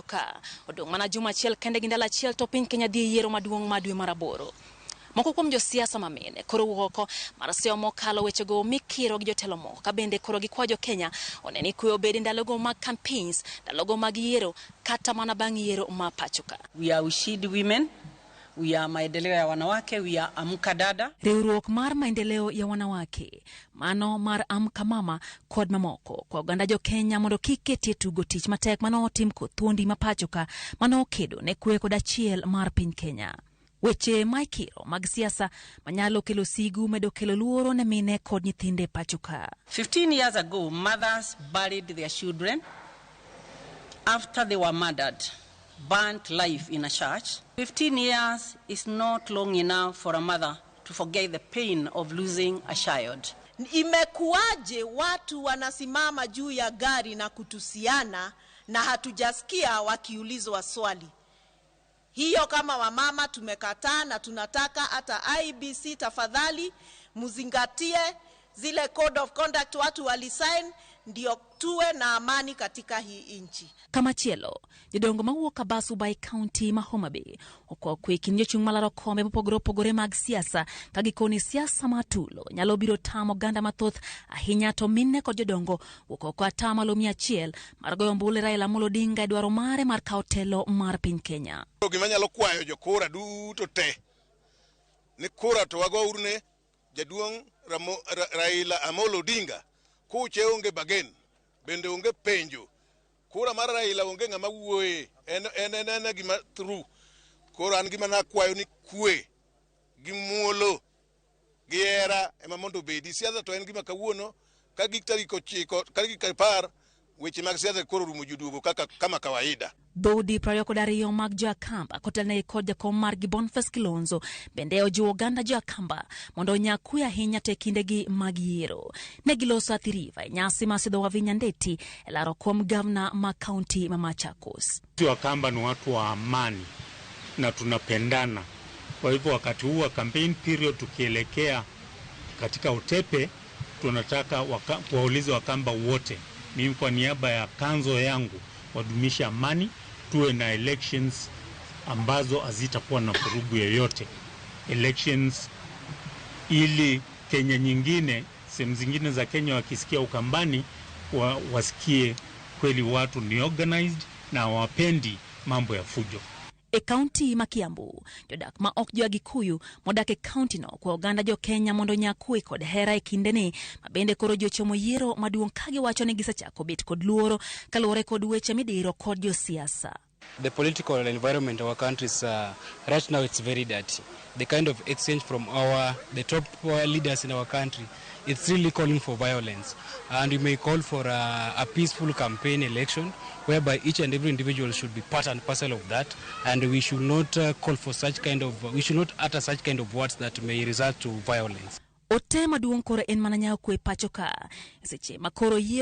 Ka odong' mana juma achiel kende gi ndalo achiel to piny Kenya dhi e yiero maduong' ma dwe mar aboro. Moko kuom josiasa ma mine koro wuok oko mar seyo mokalo wechego mikiro gi jotelo moko ka bende koro gikwa jo Kenya one ni kwe obed e ndalogo mag campaigns, ndalogo mag yiero kata mana bang' yiero ma pacho ka. We are Ushindi Women. We are Maendeleo ya Wanawake. We are Amka Dada. Riwruok mar Maendeleo ya Wanawake, mano mar Amka Mama kod mamoko kwa oganda jo Kenya mondo kik ketie tugo tich matek mane otim kod thuondi ma pacho ka mane okedo ne kwe kod achiel mar piny Kenya. Weche ma ikiro mag siasa manyalo kelo sigu medo kelo luoro ne mine kod nyithinde pacho ka. 15 years ago, mothers buried their children after they were murdered, burnt life in a church. 15 years is not long enough for a mother to forget the pain of losing a child. Imekuwaje watu wanasimama juu ya gari na kutusiana na hatujasikia wakiulizwa swali hiyo? Kama wamama tumekataa na tunataka hata IEBC tafadhali mzingatie zile code of conduct watu walisign, ndio tuwe na amani katika hii nchi. Kamachielo, jodongo mawuok Kabasu by County ma Homa Bay okwa kwe kind jochung' malaro kombe mopogore opogore mag siasa ka gikoni siasa ma tulo nyalo biro tamo oganda mathoth ahinya to mine kod jodongo wuok oko atamalo 100 mar goyo ombulu Raila Amolo Odinga e dwaro mare mar kawo telo mar piny Kenya. Gima nyalo kwayo jokura duto te ni kura to wagouru ne jaduong' Raila Amolo Odinga. Kuche onge bagen, bende onge penjo. Kura mar Raila onge ng'ama wuoye, en en en, en gima through. Koro an gima nakwayo ni kwe gi muolo gi hera ema mondo obedi. Siasa to en gima kawuono ka gik tarik 9 ka gik 10 weche mag siasa koro rumo joduogo kaka kama kawaida. Dhoudi 22 mag jo Akamba kotelnegi kod jakom margi Boniface Kilonzo bende ojiwo oganda jo Akamba mondo onya kwe ahinya te kindegi mag yiero. Ne giloso Athi River e nyasi mar sidho Wavinya Ndeti e laro kom gavna ma kaunti ma Machakos. Sisi Wakamba ni watu wa amani na tunapendana. Kwa hivyo wakati huu wa campaign period tukielekea katika utepe, tunataka kuwauliza Wakamba wote, mimi kwa niaba ya council yangu, wadumishe amani, tuwe na elections ambazo hazitakuwa na vurugu yoyote, elections ili Kenya nyingine, sehemu zingine za Kenya wakisikia Ukambani wasikie kweli watu ni organized na hawapendi mambo ya fujo. E kaunti ma Kiambu, jodak ma ok jo Agikuyu modak e kaunti no kwa oganda jo Kenya mondo onya kwe kod hera e kindeni ma bende koro ji ochomo yiero maduong' ka giwacho ni gisechako bet kod luoro kaluwore kod weche midiro kod josiasa. The political environment of our country is right now it's very dirty. The kind of exchange from our the top leaders in our country, it's really calling for violence, and we may call for a peaceful campaign election whereby each and every individual should be part and parcel of that, and we should not call for such kind of we should not utter such kind of words that may result to violence. Ote maduong' koro en mana nyawo kwe pacho ka e seche ma koro yiero